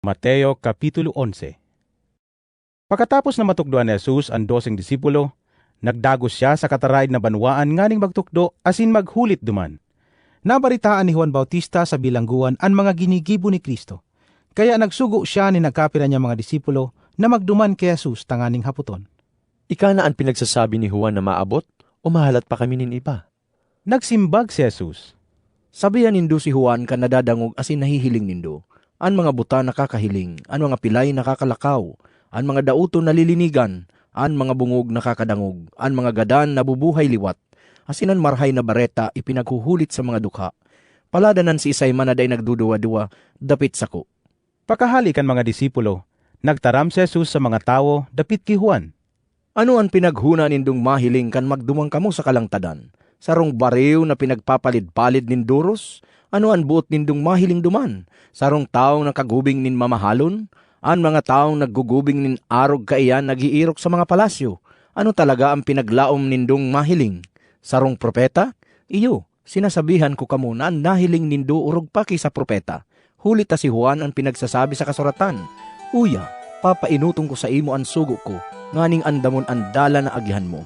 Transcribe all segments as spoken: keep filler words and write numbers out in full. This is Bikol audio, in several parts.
Mateo Kapitulo onse. Pakatapos na matukdoan ni Jesus an doseng disipulo, nagdagos siya sa kataraed na banwaan nganing magtukdo asin maghulit duman. Nabaretaan ni Juan Bautista sa bilanggoan an mga ginigibo ni Cristo, kaya nagsugo siya nin nagkapira niyang mga disipulo na magduman ki Jesus tanganing hapoton, "Ika na an pinagsasabi ni Juan na maabot, o mahalat pa kami nin iba?" Nagsimbag si Jesus, "Sabihan nindo si Juan kan nadadangog asin nahihiling nindo. An mga buta nakakahiling, an mga pilay nakakalakaw, an mga daoton nalilinigan, an mga bongog nakakadangog, an mga gadan nabubuhay liwat, asin an Marahay na Bareta ipinaghuhulit sa mga dukha. Paladan an siisay man na dai nagduduwa-duwa dapit sako." Pakahale kan mga disipulo, nagtaram si Jesus sa mga tawo dapit ki Juan, "Ano an pinaghona nindong mahiling kan magduman kamo sa kalangtadan? Sarong bariw na pinagpapalid-palid nin doros? Ano an boot nindong mahiling duman? Sarong tawong nakagubing nin mamahalon? An mga tawong naggugubing nin arog kaiyan nag-iirok sa mga palasyo? Ano talaga an pinaglaom nindong mahiling? Sarong propeta? Iyo, sinasabihan ko kamo na an nahiling nindo orog pa ki sa propeta. Huli ta si Juan an pinagsasabi sa kasuratan, 'Uya, papaenoton ko saimo an sugo ko, nganing andamon an dalan na agihan mo.'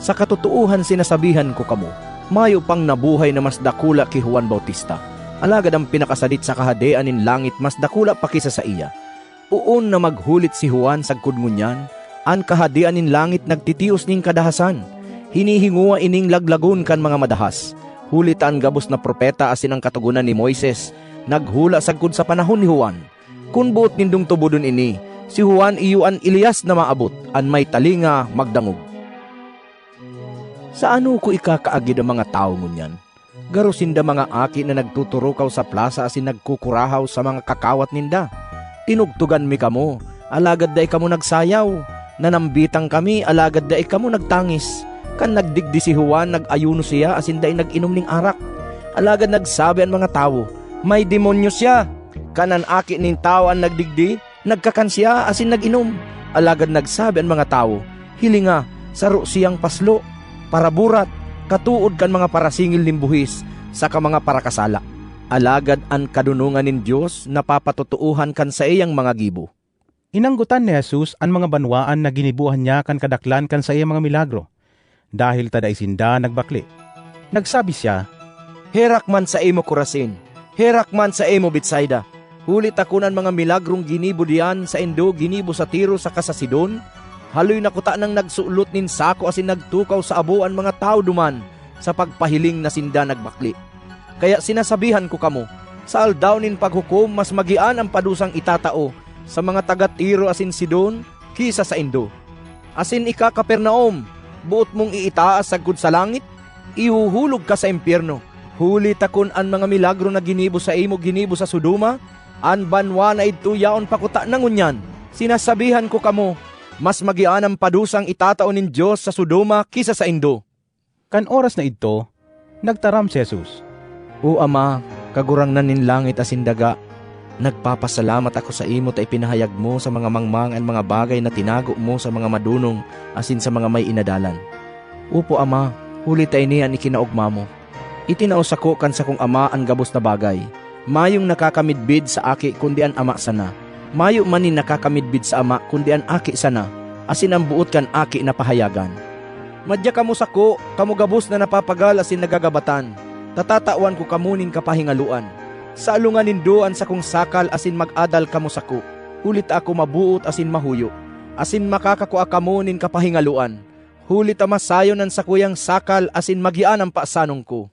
Sa katotoohan sinasabihan ko kamo, mayo pang nabuhay na mas dakula ki Juan Bautista, alagad an pinakasadit sa Kahadean nin langit mas dakula pa ki sa saiya. Poon na maghulit si Juan sagkod ngunyan, an Kahadean nin langit nagtitios nin kadahasan. Hinihingowa ining laglagon kan mga madahas, huli ta an gabos na propeta asin an Katogonan ni Moises naghula sagkod sa panahon ni Juan. Kun boot nindong tubodon ini, si Juan iyo an Elias na maabot. An may talinga, magdangog. Sa ano ko ikakaagid an mga tawo ngunyan? Garo sinda mga aki na nagtuturukaw sa plasa asin nagkukurahaw sa mga kakawat ninda. Tinugtugan mi kamo, alagad dai kamo nagsayaw. Nanambitan kami, alagad dai kamo nagtangis. Kan nagdigdi si Juan, nag-ayuno siya asin dai nag-inom nin arak. Alagad nagsabi an mga tawo, 'May demonyo siya!' Kan an Aki nin Tawo an nagdigdi, nagkakan siya asin nag-inom. Alagad nagsabi an mga tawo, 'Hilinga, saro siyang paslo, paraburat, katood kan mga parasingil nin buhis saka mga parakasala.' Alagad an kadonongan nin Dios napapatotoohan kan saiyang mga gibo." Inanggotan ni Jesus an mga banwaan na ginibohan niya kan kadaklan kan saiyang mga milagro, dahel ta dai sinda nagbakle. Nagsabi siya, "Herak man saimo, Corazin! Herak man saimo, Betsaida! Huli ta kun an mga milagrong ginibo diyan saindo ginibo sa Tiro saka sa Sidon, haloy na kutanang nagsulot nin sako asin nagtukaw sa abo an mga tawo duman sa pagpahiling na sinda nagbakle. Kaya sinasabihan ko kamo, sa Aldaw nin Paghukom mas magian an padusang itatao sa mga taga Tiro asin Sidon ki sa saindo. Asin ika, Capernaum, boot mong iitaas sagkod sa langit? Ihuhulog ka sa impyerno! Huli ta kun an mga milagro na ginibo saimo ginibo sa Sodoma, an banwa na idto yaon pa kutana ngunyan. Sinasabihan ko kamo, mas magian an padusang itatao nin Dios sa Sodoma ki sa saindo." Kan oras na idto, nagtaram si Jesus, "O Ama, Kagurangnan nin langit asin daga, nagpapasalamat ako saimo ta ipinahayag mo sa mga mangmang an mga bagay na tinago mo sa mga madonong asin sa mga may inadalan. Opo, Ama, huli ta ini an ikinaogma mo. Itinao sako kan sakong Ama an gabos na bagay. Mayong nakakamidbid sa Aki kundi an Ama sana. Mayo man nin nakakamidbid sa Ama kundi an Aki sana, asin an boot kan Aki na pahayagan. Madya kamo sako, kamo gabos na napapagal asin nagagabatan, ta tatawan ko kamo nin kapahingaloan. Salongan nindo an sakong sakal asin mag-adal kamo sako, huli ta ako maboot asin mahuyo, asin makakakua kamo nin kapahingaloan, huli ta masayon an sakuyang sakal asin magian an pasanon ko."